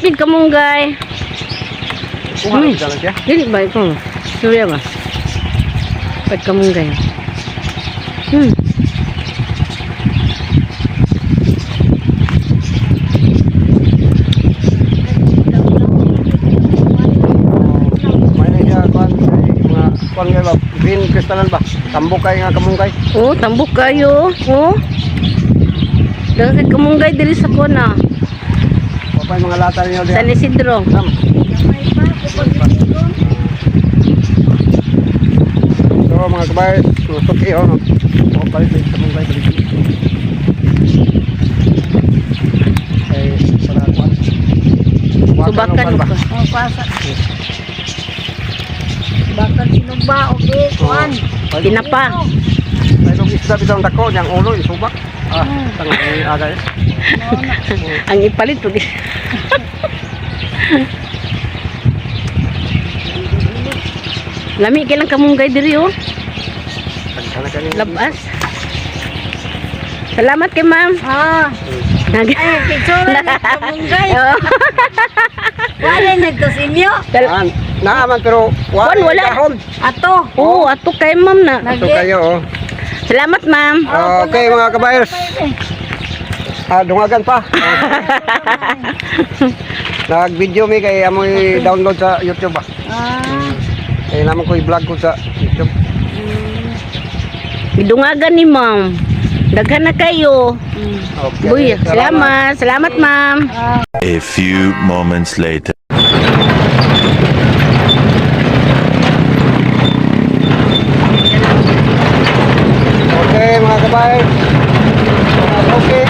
Nindot gid kamunggay. Kuha na lang siya. Dili ba ito? Surya ba? Pag kamunggay. May na siya kuan kay mga kuan kay ba green crystalline ba. Tambok kay nga kamunggay. Oh, tambok kayo. Oh. Daghan kay kamunggay diri sa kona. Wapay mga lata niyo diha. San Isidro. Sam. Gamay pa, kapag So mga kabay, susuki oh. No. Oh, palit sa kamunggay diri. Kay para kuan. Subakan ba? ko. Oh, pasa. Bakal sinugba, okay, kuan. Tinapa. May dog isda bitaw ang dako niyang ulo isubak. Ah, tanga ni aga eh. Ang ipalit pag. Lami kay lang kamunggay diri oh. Tagkana kani. Labas. Salamat kay ma'am. Ah, ay, picture na kamunggay. Oo. Wala nagto sa inyo. An, naaman pero Kuan, wala. Dahon. Ato. Oo, ato kay ma'am na. Ito kayo oh. Salamat, ma'am. Okay mga kabayers. Ah, dungagan pa. Nag-video mi kay amoy download sa YouTube ah. Ah, Kay naman ko i-vlog ko sa YouTube. Gidungagan ni ma'am. Daghan na kayo. Okay. Buy, salamat. Salamat, ma'am. A few moments later. Okay mga kabayers. Okay.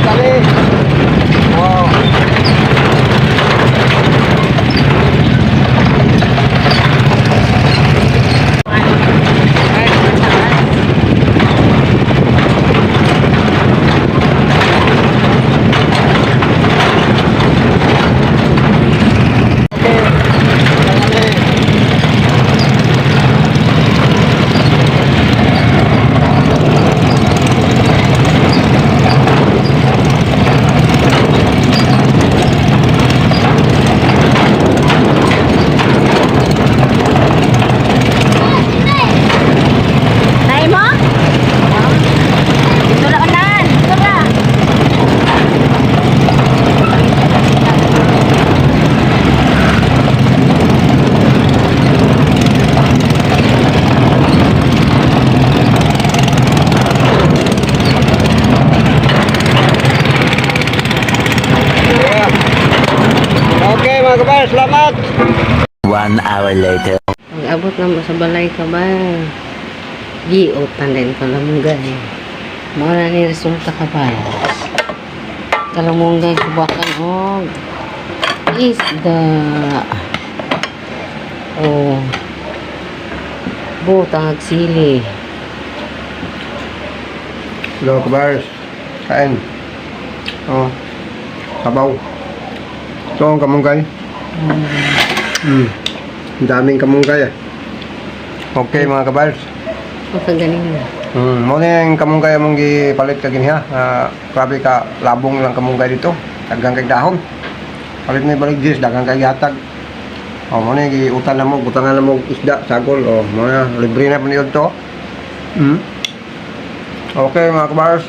Dali. Oh. Okay. Dali. Nay mo? Ito na unan. Ito na. Yeah. Okay mga kabayers, salamat. 1 hour later. Pag-abot na mo sa balay ka ba? Giutan din kalamunggay. Mao na ni resulta ka ba? Kalamunggay kubakan og isda. Oh. Butang ag sili. Hello kabayers. Kain. Oh. Sabaw. Ito ang kamunggay. Ang daming kamunggay ah. Okay mga kabayers. Ang galing na. Mo na yung kamunggay among gipalit ka ginha. Ah, grabe ka labong lang kamunggay dito. Daghang kay dahon. Palit na balik jis, daghang kay gatag. Oh, mo na yung giutan na mo, butangan na mo isda, sagol. Oh, mo na libre na paniod to. Okay mga kabayers.